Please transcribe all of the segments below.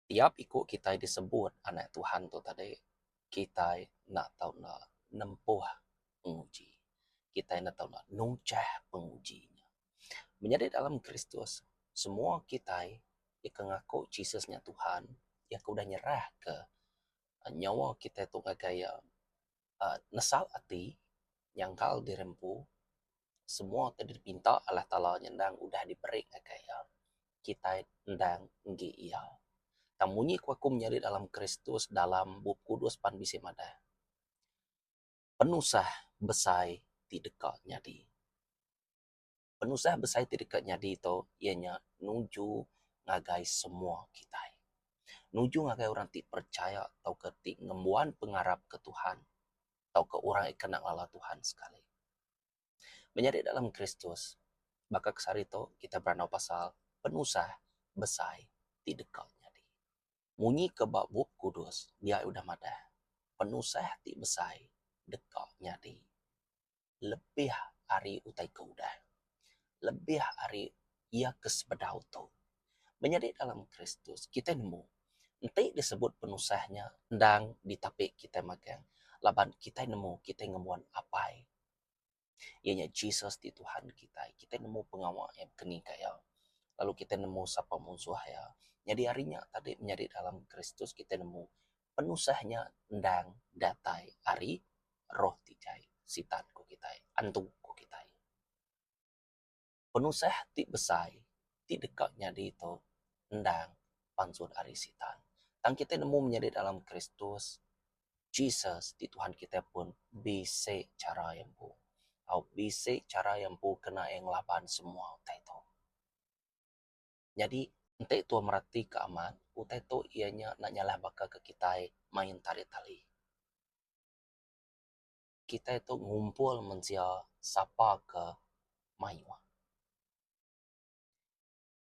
Tiap iku kitai disebut anak Tuhan tu tadi, kitai enda tau enda nempuh penguji. Kitai enda tau enda nujah penguji nya. Menyadi dalam Kristus, semua kitai iya ke ngaku Jesus nya Tuhan, iya ke udah nyerahka nyawa kitai tu ngagai iya uhh nesal ati nyangkal diri empu semua ti dipinta Allah Taala nya endang udah diberi ngagai iya. Kitai endang enggi iya. Tang munyi ku aku menyadi dalam Kristus dalam Bup Kudus pan bisi madah penusah besai ti deka nyadi. Penusah besai ti deka nyadi tu iya nya nuju ngagai semua kitai. Nuju ngagai orang ti percaya tauka ti ngembuan pengarap ke Tuhan tauka orang ti kena ngelala Tuhan sekali. Menyadi dalam Kristus, baka ke sehari tu kitai berandau pasal penusah besai ti deka nyadi. Munyi ke ba Bup Kudus dia udah madah penusah ti besai deka nyadi lebih ari utai ke udah. Lebih ari iya ke sebedau tu. Menyadi dalam Kristus kitai nemu enti disebut penusah nya endang ditapi kitai magang laban kitai nemu kitai ngembuan apai iya nya Jesus ti Tuhan kitai. Kitai nemu pengawa iya bekeni ka iya lalu kitai nemu sapa munsuh iya. Nyadi ari nya tadi menyadi dalam Kristus kitai nemu penusah nya endang datai ari roh ti jai, sitan ku kitai, antu ku kitai. Penusah ti besai ti deka nyadi tu endang pansut ari Sitan. Tang kitai nemu menyadi dalam Kristus, Jesus ti Tuhan kitai pun bisi chara iya empu. Au bisi chara iya empu kena iya ngelaban semua utai tu. Nyadi enti tua meratika amat, utai tu iya nya enda nyalah baka ke kitai main tarik tali. Kitai tu ngumpul mensia sapa ke mayuh.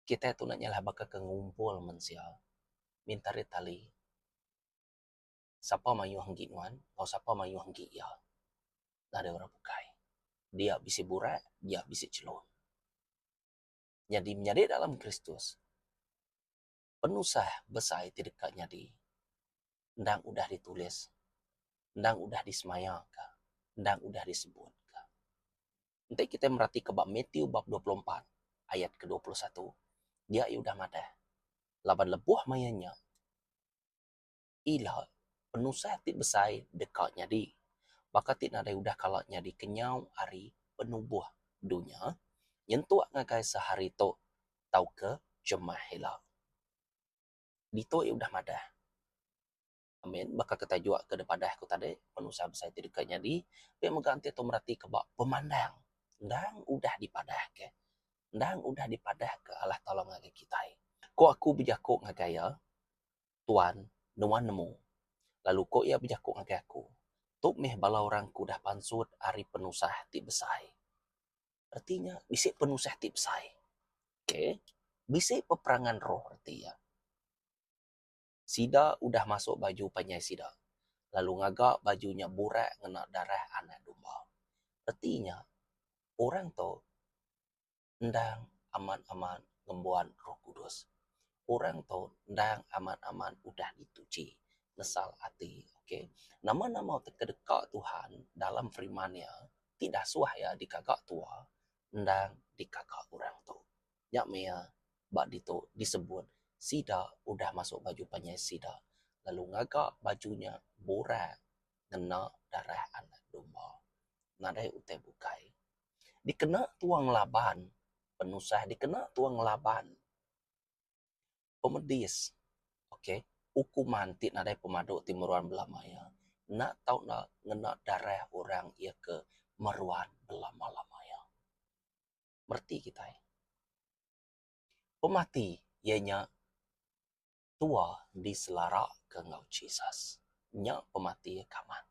Kitai tu enda nyalah baka ke ngumpul mensia minta ri tali sapa mayuh enggi nuan enggau sapa mayuh enggi iya nadai orang bukai. Dia bisi burak dia bisi chelum. Nyadi menyadi dalam Kristus penusah besai ti deka nyadi endang udah ditulis, endang udah disemayaka, endang udah disebutka. Enti kitai meratika ba Matthew bab 24 ayat ke 21, dia iya udah madah, laban lebuh maya nya ila penusah ti besai deka nyadi baka ti nadai udah kala nyadi kenyau ari penubuh dunya nyentuk ngagai sehari tu tauka jemah ila. Ditu iya udah madah. Amin. Baka ke tajuk ke dipadah ku tadi, penusah besai ti deka nyadi, pia mega enti tu meratika ba pemandang endang udah dipadahka. Endang udah dipadahka Allah Taala ngagai kitai. Ku aku bejaku ngagai iya, Tuan, nuan nemu. Lalu ku iya bejaku ngagai aku, Tu meh bala orang ke udah pansut ari penusah ti besai. Reti nya bisi penusah ti besai. Okay. Bisi peperangan roh reti iya. Sida udah masu baju panjai sida, lalu ngaga baju nya burak ngena darah Anak Domba. Reti nya, orang tu endang amat-amat ngembuan Roh Kudus. Orang tu endang amat-amat udah dituchi, nesal ati. Okay. Nama-nama ti kedeka Tuhan dalam firman Iya ti dasuh Iya digaga tua, endang digaga orang tu. Nya meh iya ba ditu disebut sida udah masu baju panjai sida lalu ngaga baju nya burak ngena darah anak domba. Nadai utai bukai. Dikena tua ngelaban penusah dikena tua ngelaban pemedis okay hukuman ti nadai pemadu ti meruan belama iya enda tau enda ngena darah orang iya ke meruan belama-lama iya. Mereti kitai. Pemati iya nya tua diselaraka enggau Jesus. Nya pemati iya ke amat.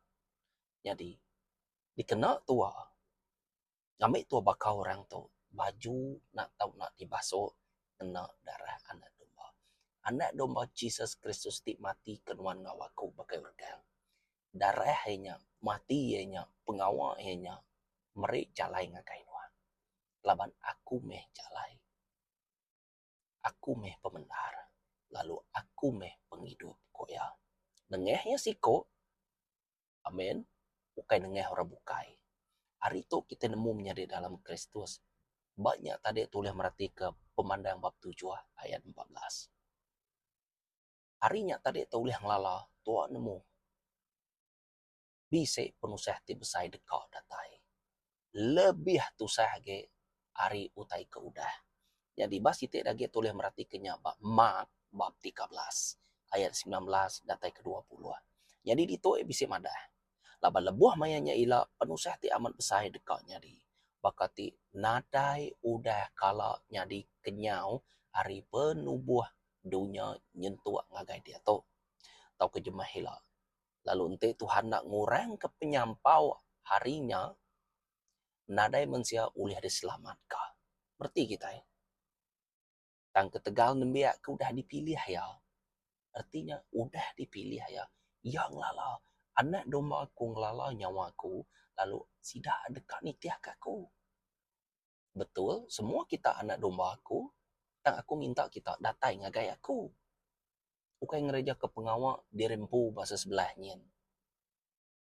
Nyadi, dikena tua ngambi tua baka orang tu baju enda tau enda dibasu ngena darah Anak Domba. Anak Domba Jesus Kristus ti mati ke nuan enggau aku baka regang. Darah iya nya, mati iya nya, pengawa iya nya meri jalai ngagai nuan. Laban aku meh jalai. Aku meh pemendar. lalu aku meh pengidup, ku iya. Nengah iya siku, amen, ukai nengah orang bukai. Ari tu kitai nemu menyadi dalam Kristus. Ba nya tadi tulih meratika Pemandang bab tujuh ayat 14. Ari nya tadi tu ulih ngelala tua nemu. Bisi penusah ti besai deka datai. Lebih tusah agi ari utai ke udah. Nyadi ba siti da agi tulih meratika nya ba Mark bab 13 ayat 19 datai ke 20. Nyadi ditu iya bisi madah, laban lebuh maya nya ila penusah ti amat besai deka nyadi baka ti nadai udah kala nyadi kenyau ari penubuh dunya nyentuk ngagai diatu tauka jemah ila. Lalu enti Tuhan enda ngurangka penyampau hari nya, nadai mensia ulih diselamatka. Mereti kitai? Tang ketegal nembiak ke udah dipilih iya, reti nya udah dipilih iya, iya ngelala, Anak domba aku ngelala nyawa aku, lalu sida deka nitihka aku. Betul, semua kita anak domba aku, tang aku minta kita datai ngagai aku. Ukai ngerejaka pengawa diri empu ba sesebelah nyin.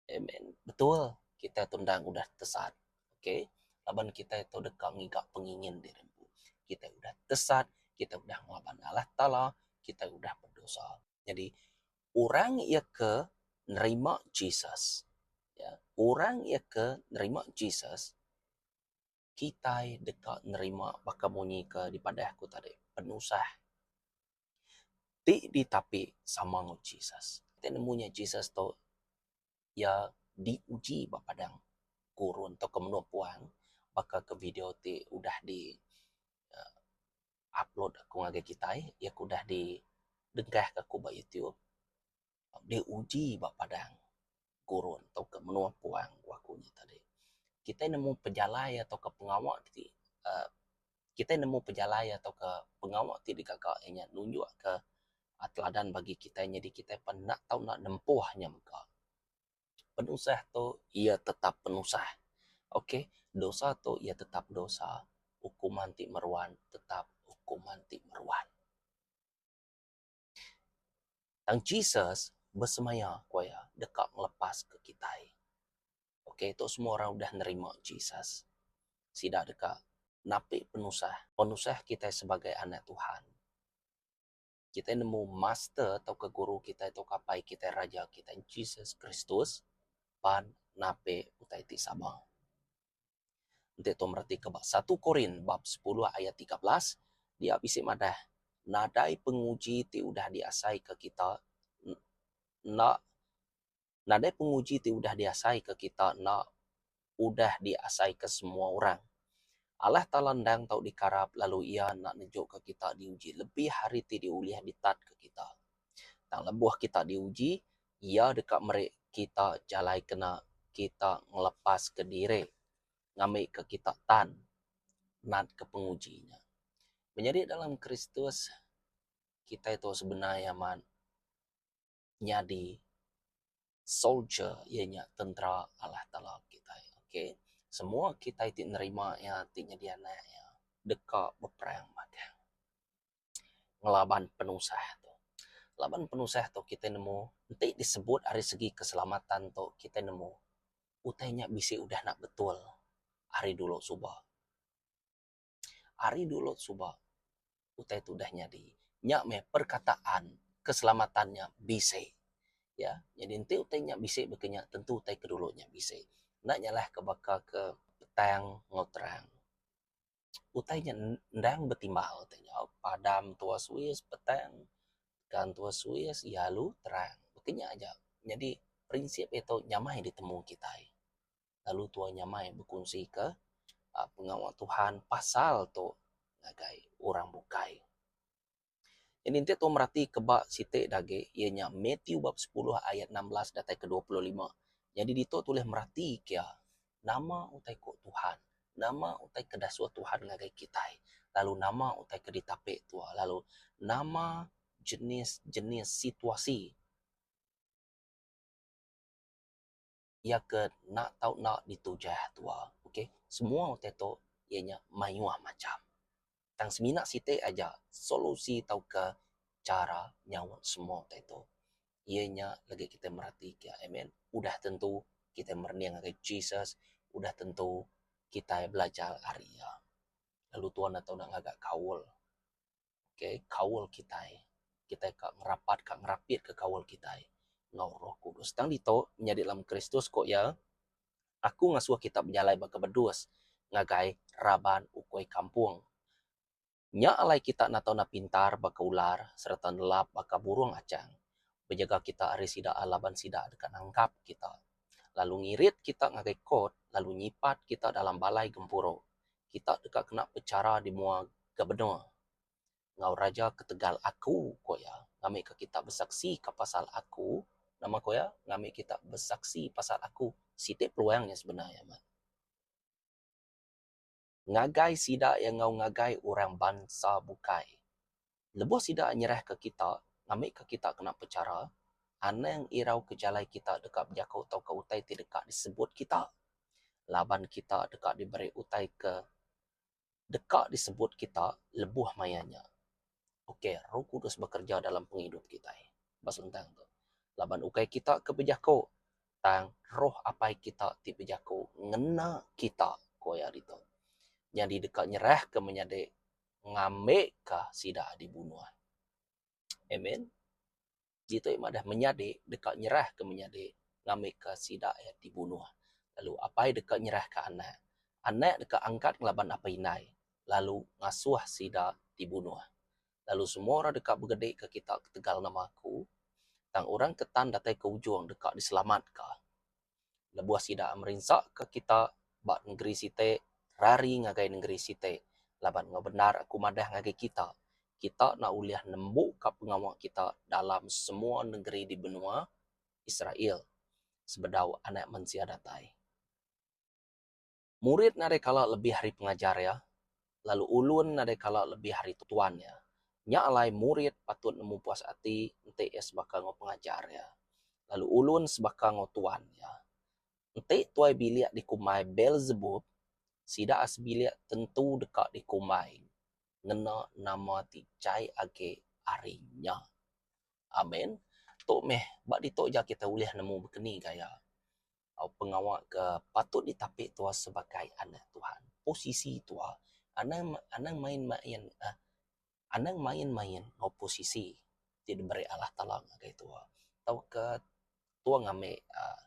Amen. Betul, kitai tu endang udah tesat. Okay, laban kitai tu deka ngiga pengingin diri empu. Kitai udah tesat, kitai udah ngelaban Allah Taala, kitai udah bedosa. Nyadi, orang iya ke nerima Jesus, ya, orang iya ke nerima Jesus, kitai deka nerima baka munyi ke dipadah ku tadi, penusah ti ditapi sama enggau Jesus. Kitai nemu nya Jesus tu iya diuji ba padang gurun tauka menua puang baka ke video ti udah di uhh upload aku ngagai kitai iya ke udah di dengkah ka aku ba YouTube diuji ba padang gurun tauka menua puang ku aku nya tadi. Kitai nemu pejalai tauka pengawa ti uhh kitai nemu pejalai tauka pengawa ti digaga iya nya nunjukka teladan bagi kitai nyadi kitai pan enda tau enda nempuh nya mega. Penusah tu iya tetap penusah. Ok dosa tu iya tetap dosa hukuman ti meruan tetap hukuman ti meruan. Tang Jesus besemaya ku iya deka ngelepaska kitai. Ok tu semua orang udah nerima Jesus. Sida deka napi penusah. Penusah kitai sebagai anak Tuhan. Kitai nemu master tauka guru kitai tauka apai kitai raja kitai Jesus Kristus pan napi utai ti sama. Enti tu meretika ba satu Korin bab sepuluh ayat 13 dia bisi madah nadai penguji ti udah diasaika kita enda nadai penguji ti udah diasaika kita enda udah diasaika semua orang. Allah Taala endang tau dikarap lalu Iya enda nejuka kita diuji lebih ari ti diulih ditatka kita. Tang lebuh kita diuji, Iya deka meri kita jalai kena kita ngelepaska diri ngambika kita tan natka penguji nya. Menyadi dalam Kristus, kitai tu sebenar iya amat nyadi soldier iya nya tentera Allah Taala kitai. Okay. Semua kitai ti nerima iya ti nyadi anak iya deka beperang magang ngelaban penusah tu. Laban penusah tu kitai nemu enti disebut ari segi keselamatan tu kitai nemu utai nya bisi udah nak betul ari dulu suba. Ari dulu suba utai tu udah nyadi. Nya meh perkataan keselamatan nya bisi. Ya, nyadi enti utai nya bisi baka nya tentu utai ke dulu nya bisi. Enda nyalah ke baka ke petang enggau terang. Utai nya endang betimbal utai nya. Padam tua suis petang, tekan tua suis iya lalu terang. Baka nya aja. Nyadi prinsip iya tu nyamai ditemu kitai. lalu tua nyamai bekunsika pengawa Tuhan pasal tu ngagai orang bukai. Nyadi enti tua merati ke ba siti da agi iya nya Matthew bab sepuluh ayat 16 datai ke 25. Nyadi ditu tulih merati kia nama utai ku Tuhan, nama utai ke dasuh Tuhan ngagai kitai lalu nama utai ke ditapi tua lalu nama jenis-jenis situasi iya ke enda tau enda ditujah tua. Okay. Semua utai tu iya nya mayuh macham. Tang semina siti aja solusi tauka. Chara nyaut semua utai tu iya nya lagi kitai meratika amen. Udah tentu kitai merening ngagai Jesus, udah tentu kitai belajar ari iya. Lalu Tuhan enda tau enda ngaga kaul. Okay, kaul kitai. Kitai ka ngerapat ka ngerapitka kaul kitai enggau Roh Kudus. Tang ditu menyadi dalam Kristus ku iya, aku ngasuh kita bejalai baka bedus ngagai raban ukui kampung. Nya alai kita enda tau enda pintar baka ular sereta nelap baka burung achang. Bejaga kita ari sida laban sida deka nangkap kita, lalu ngirit kita ngagai kot lalu nyipat kita dalam balai gempuru. Kita deka kena pechara di mua gabenor enggau raja ketegal aku, ku iya, ngambika kita besaksika pasal aku. Nama ku iya? Ngambika kita besaksi pasal aku. Siti peluang nya sebenar iya amat. Ngagai sida iya enggau ngagai orang bansa bukai. Lebuh sida nyerahka kita, ngambika kita kena pechara, anang irauka jalai kita deka bejaku tauka utai ti deka disebut kita, laban kita deka diberi utai ke deka disebut kita lebuh maya nya. Ok, Roh Kudus bekereja dalam pengidup kitai ba selentang tu. Laban ukai kita ke bejaku, tang Roh Apai kita ti bejaku ngena kita, ku iya ditu. Nyadi deka nyerahka menyadi ngambika sida dibunuh. Amen. Ditu iya madah menyadi deka nyerahka menyadi ngambika sida iya dibunuh. Lalu apai deka nyerahka anak. Anak deka angkat ngelaban apai indai lalu ngasuh sida dibunuh. Lalu semua orang deka begedika kita ketegal nama aku, tang orang ke tan datai ke ujung deka diselamatka. Lebuh sida merinsaka kita ba nengeri siti, rari ngagai nengeri siti, laban enggau bendar aku madah ngagai kita, kita enda ulih nembuka pengawa kita dalam semua nengeri di benua Israel sebedau Anak Mensia datai. Murid nadai kala lebih ari pengajar iya, lalu ulun nadai kala lebih ari tuan iya. Nya alai murid patut nemu puas ati enti iya sebaka enggau pengajar iya, lalu ulun sebaka enggau tuan iya. Enti tuai bilik dikumbai Beelzebub, sida sebilik tentu deka dikumbai ngena nama ti jai agi ari nya. Amen. Tu meh ba ditu aja kitai ulih nemu bekeni gaya. Pengawa ke patut ditapi tua sebagai anak Tuhan. Posisi tua anang anang main main uhh anang main main enggau posisi ti diberi Allah Taala ngagai tua tauka tua ngambi uhh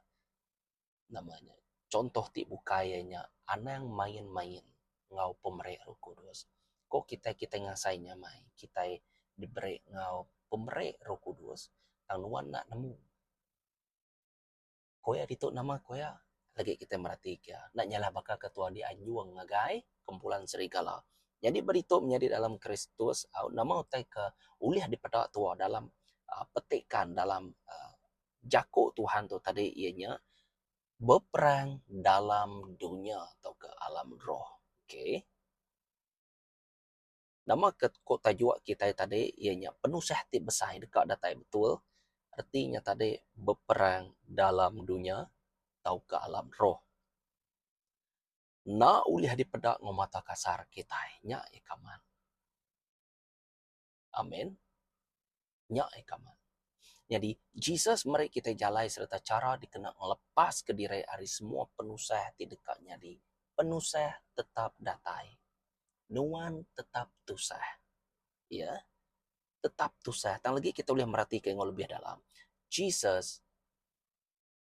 nama nya contoh ti bukai iya nya anang main main enggau pemeri Roh Kudus. Ko kitai kitai ngasai nyamai kitai diberi enggau pemeri Roh Kudus tang nuan enda nemu. Ku iya ditu nama ku iya lagi kitai meratika iya enda nyalah baka ke tuan dianjung ngagai kumpulan serigala. Nyadi ba ditu menyadi dalam Kristus au nama utai ke ulih dipeda tuwa dalam uhh petikan dalam uhh jaku Tuhan tu tadi iya nya beperang dalam dunya tauka alam roh. Okay. Nama ke ku tajuk kitai tadi iya nya penusah ti besai deka datai betul reti nya tadi beperang dalam dunya tauka alam roh. Enda ulih dipeda enggau mata kasar kitai nya iya kaman. Amen. Nya iya kaman. Nyadi Jesus meri kitai jalai sereta chara dikena ngelepaska diri ari semua penusah ti deka nyadi. Penusah tetap datai. Nuan tetap tusah. Ya. Tetap tusah. Tang lagi kita ulih meratika enggau lebih dalam. Jesus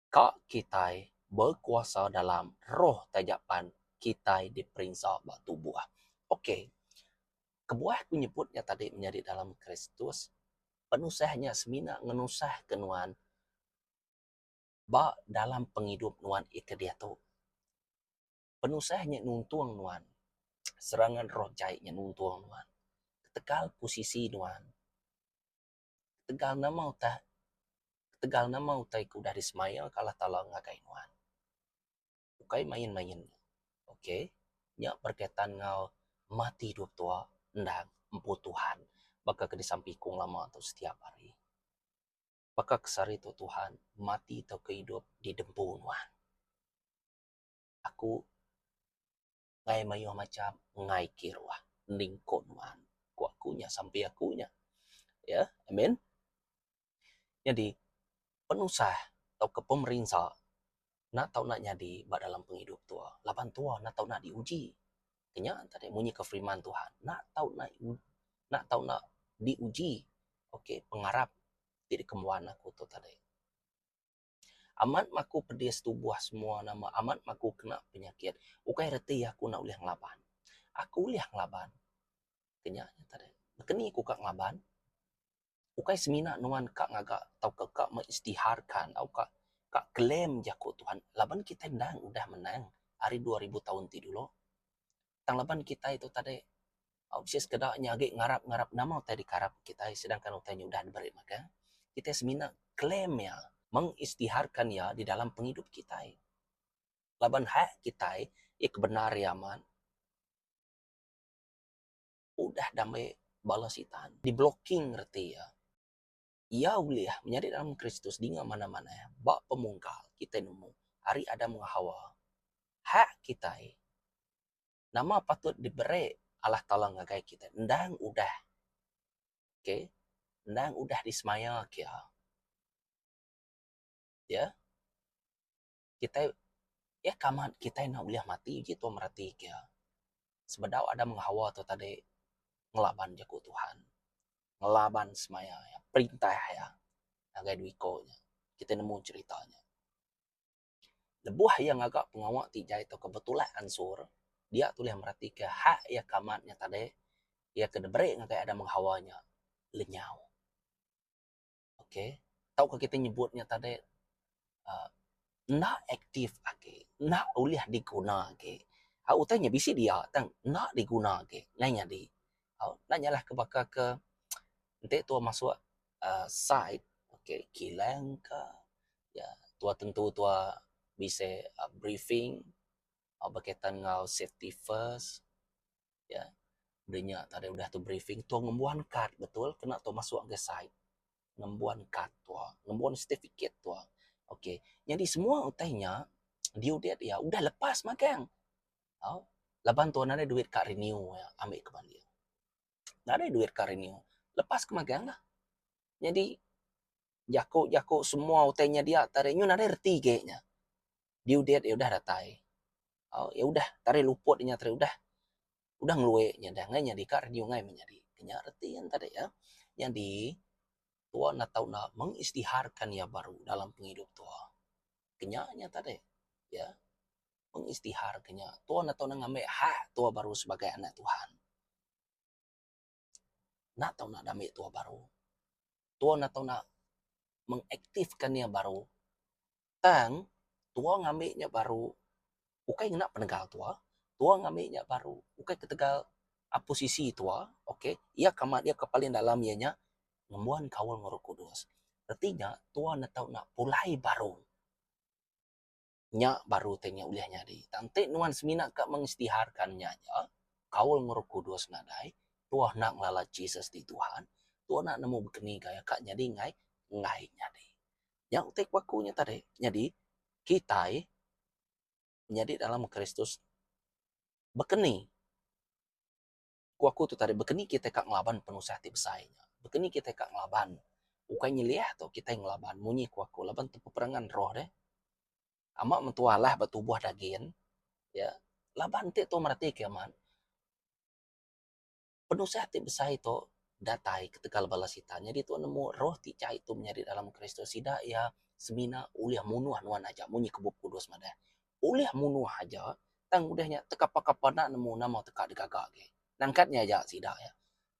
ka kitai bekuasa dalam roh taja pan kitai diperinsa ba tubuh. Ok. Kebuah ku nyebut nya tadi menyadi dalam Kristus, penusah nya semina ngenusahka nuan ba dalam pengidup nuan ika diatu. Penusah nya nuntung nuan. Serangan roh jai nya nuntung nuan. Ketegal posisi nuan. Ketegal nama utai ketegal nama utai ke udah disemaya ka Allah Taala ngagai nuan. Ukai main-main nya. Ok. Nya berkaitan enggau mati idup tua endang empu Tuhan baka ke disampi ku ngelama tu setiap hari. Baka ke sehari tu Tuhan mati tauka idup didempu nuan. Aku ngai mayuh macham ngai kiruh ningko nuan ku aku nya sampi aku nya. Ya, amen. Nyadi penusah tauka pemerinsa enda tau enda nyadi ba dalam pengidup tua laban tua enda tau enda diuji. Nya tadi munyi ke firman Tuhan enda tau enda enda tau enda diuji okay pengarap ti dikembuan aku tu tadi. Amat maku pedis tubuh semua nama amat maku kena penyakit ukai reti aku enda ulih ngelaban. Aku ulih ngelaban. Ke nya nya tadi. Baka ni ku ka ngelaban? Ukai semina nuan ka ngaga tauka ka mengisytiharkan tauka ka claim jaku Tuhan laban kitai endang udah menang ari 2000 taun ti dulu. Tang laban kitai tu tadi bisi sekeda nya agi ngarap ngarap nama utai dikarap kitai sedangkan utai nya udah diberi mega kitai semina claim iya mengisytiharkan iya di dalam pengidup kitai. Laban hak kitai iya ke bendar iya amat. Udah damai bala sitan. Diblocking reti iya. Iya ulih menyadi dalam Kristus dinga manah-manah ba pemungkal kitai nemu ari Adam enggau Hawa. Hak kitai nama patut diberi Allah Taala ngagai kitai endang udah okay endang udah disemaya ke iya. Ya. Kitai iya ke amat kitai enda ulih mati uji tuan mereti ke sebedau Adam enggau Hawa tu tadi ngelaban jaku Tuhan ngelaban semaya iya perintah iya ngagai dua iko nya kitai nemu cherita nya. Lebuh iya ngaga pengawa ti jai tauka betulak ansur dia tulih meratika hak iya ke amat nya tadi iya ke diberi ngagai Adam enggau Hawa nya lenyau. Okay tauka kitai nyebut nya tadi uhh enda aktif agi enda ulih diguna agi. Au utai nya bisi dia tang enda diguna agi ngai nyadi. Au enda nyalah ke baka ke enti tuwa masuk uhh site okay kilang ka ya tuwa tentu tuwa bisi briefing bekaitan enggau safety first. Ya. Udah nya tadi udah tu briefing tu ngembuan kad betul kena tu masuk ke site. Ngembuan kad tua, ngembuan certificate tua. Okey. Nyadi semua utai nya due date iya udah lepas magang. Au laban tua nadai duit ka renew iya ambi ke banding. Nadai duit ka renew. Lepas ke magang lah. Nyadi jaku-jaku semua utai nya dia tadi nyu nadai reti ge nya. Due date iya udah datai. Au iya udah tari luput inya tari udah udah ngelui nya dah ngai nyadi ka renew ngai meh nyadi. Nya reti iya tadi ya. Nyadi tua enda tau enda mengisytiharkan iya baru dalam pengidup tua. Ke nya nya tadi ya mengisytiharkan nya tua enda tau enda ngambi hak tua baru sebagai anak Tuhan. Enda tau enda diambi tua baru. Tua enda tau enda mengaktifkan iya baru. Tang tua ngambi nya baru ukai ngena penegal tua, tua ngambi nya baru ukai ketegal posisi tua okay iya ke amat iya ke paling dalam iya nya ngembuan kaul enggau Roh Kudus. Reti nya tua enda tau enda pulai baru. Nya baru ti nya ulih nyadi. Tang enti nuan semina ka mengisytiharkan nya aja, kaul enggau Roh Kudus nadai, tuah enda ngelala Jesus ti Tuhan, tuah enda nemu bekeni gaya ka nyadi enggai, enggai nyadi. Nya utai ku aku nya tadi. Nyadi kitai nyadi dalam Kristus bekeni ku aku tu tadi bekeni kitai ka ngelaban penusah ti besai nya. Bekeni kitai ka ngelaban ukai nyeliah tu kitai ngelaban munyi ku aku laban tu peperangan roh deh. Ama mentua alah ba tubuh dagin ya laban ti tu mereti ke amat. Penusah ti besai tu datai ketegal bala sitan. Nyadi tu nemu roh ti jai tu menyadi dalam Kristus sida iya semina ulih munuh nuan aja munyi ke Bup Kudus madah. Ulih munuh aja tang udah nya tekapa-kapa enda nemu nama teka digaga agi. Nangkat nya aja sida iya.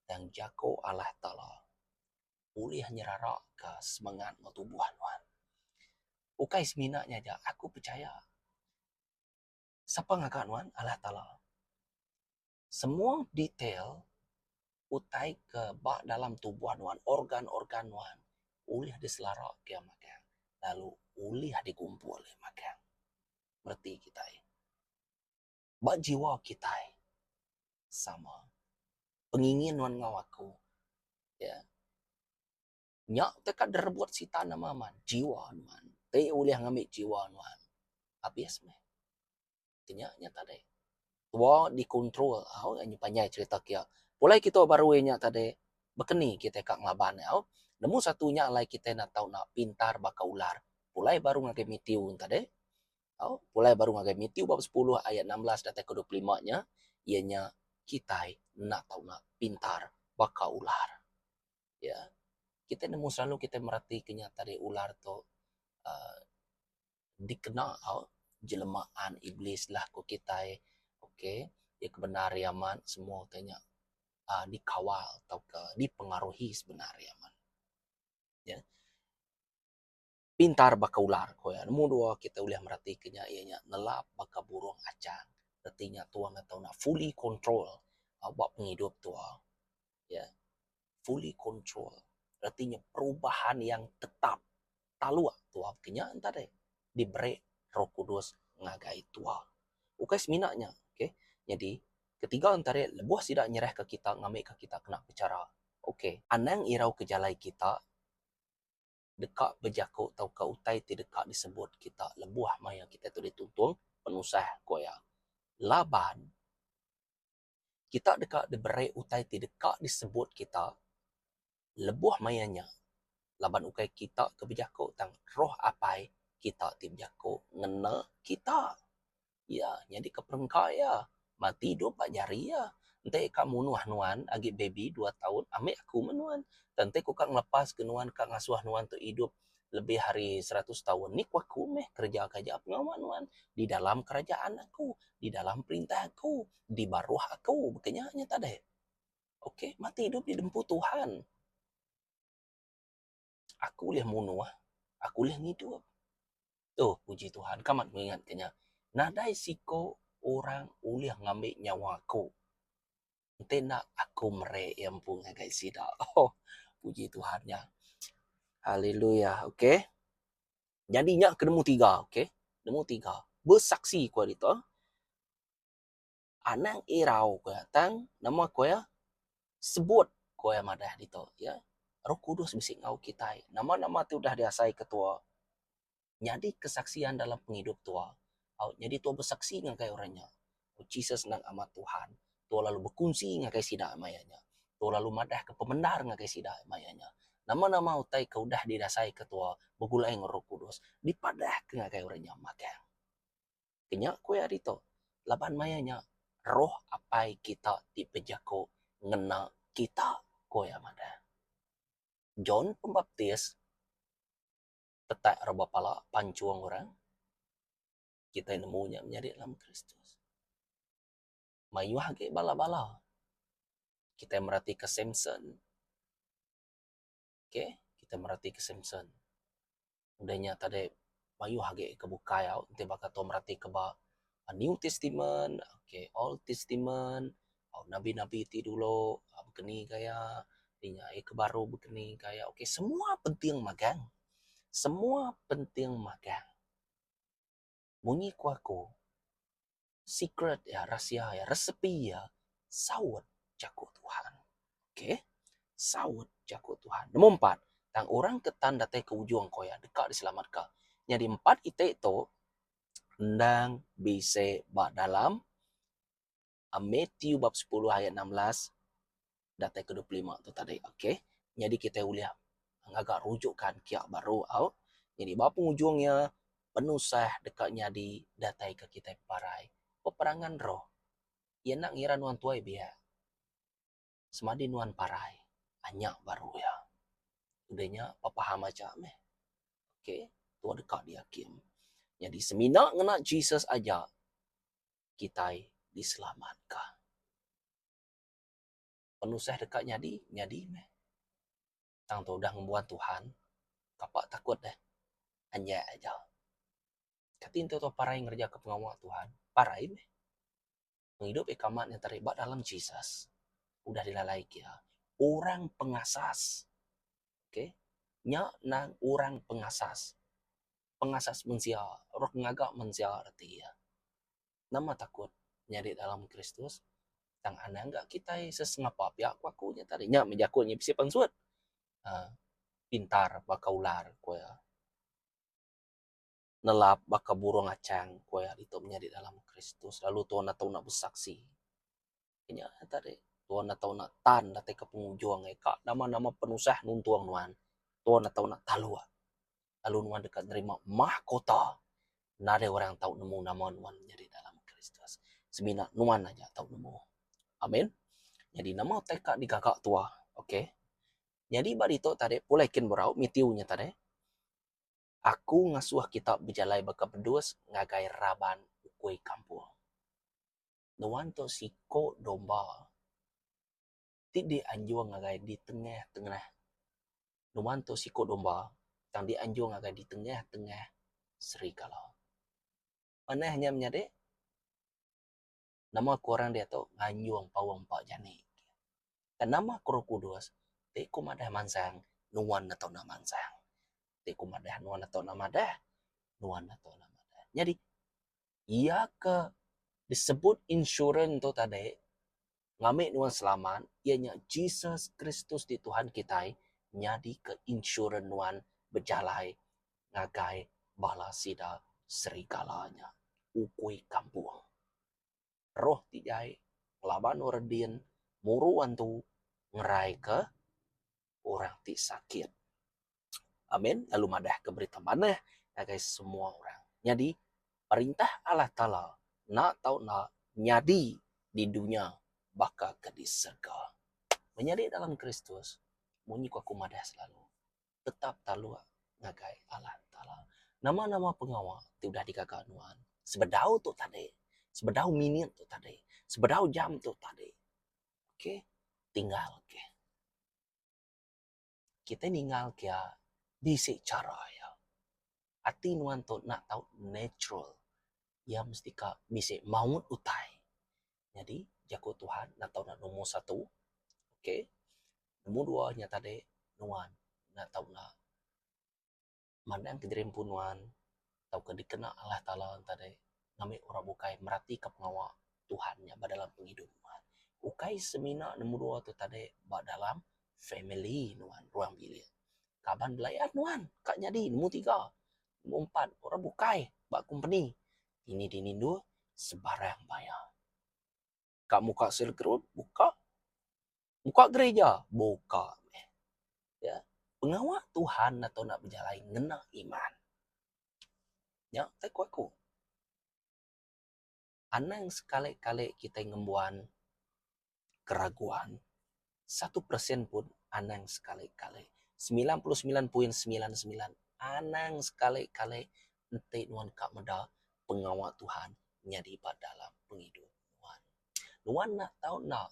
Tang jaku Allah Taala ulih nyeraraka semengat enggau tubuh nuan. Ukai semina nya aja aku pechaya sapa ngaga nuan Allah Taala. Semua detail utai ke ba dalam tubuh nuan, organ-organ nuan ulih diselara ke magang lalu ulih digumpul iya magang. Reti kitai ba jiwa kitai sama pengingin nuan enggau aku iya nya teka direbut sitan nama amat jiwa nuan ti ulih ngambi jiwa nuan abis meh. Nya nya tadi. Tua dikontrol au nya panjai cerita kiya. Pulai kita baru iya nya tadi. Baka ni kitai ka ngelaban iya? Nemu satu nya alai kitai enda tau enda pintar baka ular. Pulai baru ngagai Matthew enta deh. Au, pulai baru ngagai Matthew bab sepuluh ayat 16 datai ke 25 nya, iya nya kitai enda tau enda pintar baka ular. Ya. Kitai nemu selalu kitai meratika nya tadi ular tu uhh dikena au jelemaan iblis lah ku kitai ok iya ke bendar iya amat semua utai nya uhh dikawal tauka dipengaruhi sebenar iya amat. Ya. Pintar baka ular ku iya. Nemu dua kitai ulih meratika nya iya nya nelap baka burung achang. Reti nya tuan enda tau nak fully control ba pengidup tua. Ya. Fully control. Reti nya perubahan yang tetap taluk tua ke nya enta deh diberi Roh Kudus ngagai tua. Ukai semina nya okay. Nyadi ketiga enta deh lebuh sida nyerahka kita ngambika kita kena pechara. Okay. Anang irau ke jalai kita. Deka bejaku tauka utai ti deka disebut kita lebuh maya kita tu dituntung penusah, ku iya. Laban kita deka diberi utai ti deka disebut kita lebuh maya nya laban ukai kita ke bejaku tang Roh Apai kita ti bejaku ngena kita. Iya nyadika perengka iya. Mati idup ba jari iya. Enti ka munuh nuan agi baby dua taun ambi aku meh nuan. Tang enti ku ka ngelepaska nuan ka ngasuh nuan tu idup lebih ari seratus taun ni ku aku meh kereja ka aja pengawa nuan di dalam kerajaan aku, di dalam perintah aku, di baruh aku. Baka nya nya tadi. Ok mati idup didempu Tuhan. Aku ulih munuh, aku ulih ngidup. Tuh puji Tuhan ka amat ngingat ke nya. Nadai siko orang ulih ngambi nyawa aku. Enti enda aku meri iya empu ngagai sida. Oh puji Tuhan nya. Haleluya okey. Nyadi nya ke nemu tiga okey. Nemu tiga besaksi ku ditu. Anang irau ku iya tang nama ku iya sebut ku iya madah ditu iya Roh Kudus bisi enggau kitai nama nama ti udah diasai ke tua nyadi kesaksian dalam pengidup tua au nyadi tua besaksi ngagai orang nya Jesus endang amat Tuhan tua lalu bekunsi ngagai sida maya nya tua lalu madah ke pemendar ngagai sida maya nya nama nama utai ke udah didasai ke tua begulai enggau Roh Kudus dipadah ke ngagai orang nya magang. Kenya ku iya ditu, laban maya nya roh Apai kita ti bejaku ngena kita, ku iya madah. John Pembaptis tetak reba pala panchung orang. Kitai nemu nya menyadi dalam Kristus. Mayuh agi bala-bala kitai meratika Samson. Okay, kitai meratika Samson. Udah nya tadi mayuh agi ke bukai au enti baka tu merati ke ba New Testament okay Old Testament au nabi-nabi ti dulu baka ni gaya inya ke baru baka ni gaya okay semua penting magang semua penting magang. Munyi ku aku secret iya rahsia iya resipi iya saut jaku Tuhan. Okay saut jaku Tuhan. Nombor empat tang orang ke tan datai ke ujung ko iya deka diselamatka. Nyadi empat iti tu endang bisi ba dalam Matthew bab sepuluh ayat 16 datai ke 25 tu tadi. Okay nyadi kitai ulih ngaga rujukan kiak baru au. Nyadi ba pengujung iya penusah deka nyadi datai ke kitai parai. Peperangan roh iya enda ngira nuan tuai biak. Semadi nuan parai anya baru iya. Udah nya pepaham aja meh. Okay tua deka diakim. Nyadi semina ngena Jesus aja kitai diselamatka. Penusah deka nyadi, nyadi meh. Tang tu udah ngembuan Tuhan, kapa takut deh. Anjak aja. Kati enti tu parai ngereja ke pengawa Tuhan, parai meh. Pengidup iya ke amat nya tadi ba dalam Jesus udah dilalai ke iya. Orang pengasas. Okay. Nya nang orang pengasas. Pengasas mensia, orang ngaga mensia reti iya. Nama takut nyadi dalam Kristus? Tang anang ga kitai sesengapa pia ku aku nya tadi. Nya meh jaku nya bisi pansut. Aaa pintar baka ular ku iya. Nelap baka burung achang ku iya ditu menyadi dalam Kristus lalu tuan atau enda besaksi. Nya tadi. Tua enda tau enda tan datai ke pengujung ai ka nama-nama penusah nuntung nuan. Tua enda tau enda taluk lalu nuan deka nerima mahkota nadai orang tau nemu nama nuan nyadi dalam Kristus. Semina nuan aja tau nemu. Amin. Nyadi nama utai ka digaga tua. Okey. Nyadi ba ditu tadi pulai kin berau Matthew nya tadi. Aku ngasuh kita bejalai baka bedus ngagai raban ukui kampung. Nuan tu siko domba ti dianjung ngagai di tengah-tengah. Nuan tu siko domba tang dianjung ngagai di tengah-tengah serigala. Manah nya menyadi nama ku orang diatu nganjung paung empa jani. Tang nama ku Roh Kudus ti ku madah mansang nuan enda tau enda mansang. Ti ku madah nuan enda tau enda madah nuan enda tau enda madah. Nyadi iya ke disebut insurans tu tadi ngambi nuan selamat iya nya Jesus Kristus ti Tuhan kitai nyadika insurans nuan bejalai ngagai bala sida serigala nya ukui kampung. Roh ti jai ngelaban orang din muru antu ngeraika orang ti sakit. Amin lalu madahka berita manah ngagai semua orang. Nyadi perintah Allah Taala enda tau enda nyadi di dunya baka ke di serega. Menyadi dalam Kristus munyi ku aku madah selalu tetap taluk ngagai Allah Taala. Nama-nama pengawa ti udah digaga nuan sebedau tu tadi, sebedau minit tu tadi, sebedau jam tu tadi okay tinggal ke. Kitai ninggal ke iya bisi chara iya. Ati nuan tu enda tau natural. Iya mesti ka bisi maut utai. Nyadi jaku Tuhan enda tau nombor satu okay. Nombor dua nya tadi nuan enda tau enda mandang kediri empu nuan tauka dikena Allah Taala tadi ngambi orang bukai meratika pengawa Tuhan nya ba dalam pengidup nuan. Ukai semina nombor dua tu tadi ba dalam family nuan ruang bilik. Kaban belayan nuan ka nyadi nombor tiga, nombor empat orang bukai ba kompeni dini dini endur sebarang baya. Ka muka sel group buka. Muka gereja buka meh. Ya. Pengawa Tuhan atau nak bejalai ngena iman. Nya tai ku aku. Anang sekali-kali kitai ngembuan keraguan. 1% pun anang sekali-kali. 99.99 anang sekali-kali enti nuan ka meda pengawa Tuhan nyadi ba dalam pengidup nuan. Nuan enda tau enda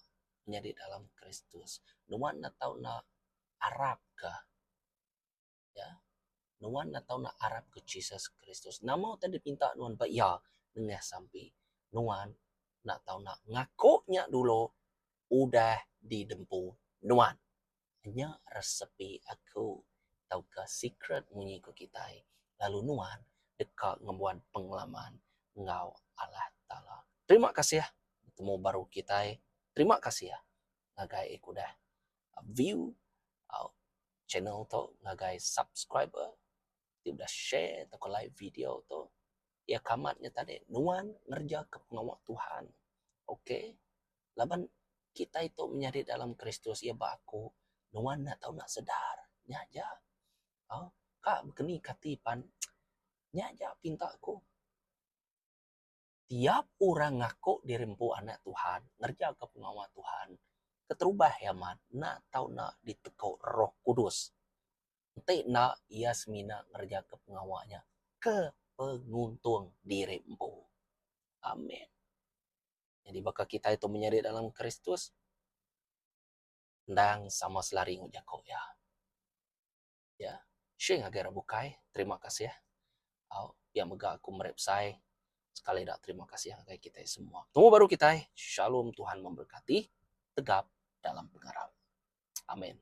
nyadi dalam Kristus. Nuan enda tau enda arap ka iya. Nuan enda tau enda arap ka Jesus Kristus. Nama utai dipinta nuan ba iya nengah sampi. Nuan enda tau enda ngaku nya dulu udah didempu nuan. Nya resepi aku tauka secret munyi ku kitai lalu nuan deka ngembuan pengalaman enggau Allah Taala. Terima kasih betemu baru kitai. Terima kasih ngagai aku udah view channel tu ngagai subscriber ti udah share tauka like video tu. Iya ke amat nya tadi nuan ngereja ke pengawa Tuhan. Okay. Laban kitai tu menyadi dalam Kristus iya ba aku nuan enda tau enda sedar. Nya aja. Au ka bekeni kati pan nya aja pinta aku. Tiap orang ngaku diri empu anak Tuhan ngereja ka pengawa Tuhan keterubah iya amat enda tau enda diteku Roh Kudus. Enti enda iya semina ngereja ka pengawa nya ke penguntung diri empu. Amen. Nyadi baka kitai tu menyadi dalam Kristus endang sama selari enggau jaku iya. Ya, share ngagai orang bukai. Terima kasih. Au, pia mega aku meri besai sekali da terima kasih ngagai kitai semua. Temu baru kitai. Shalom Tuhan memberkati. Tegap dalam pengarap. Amen.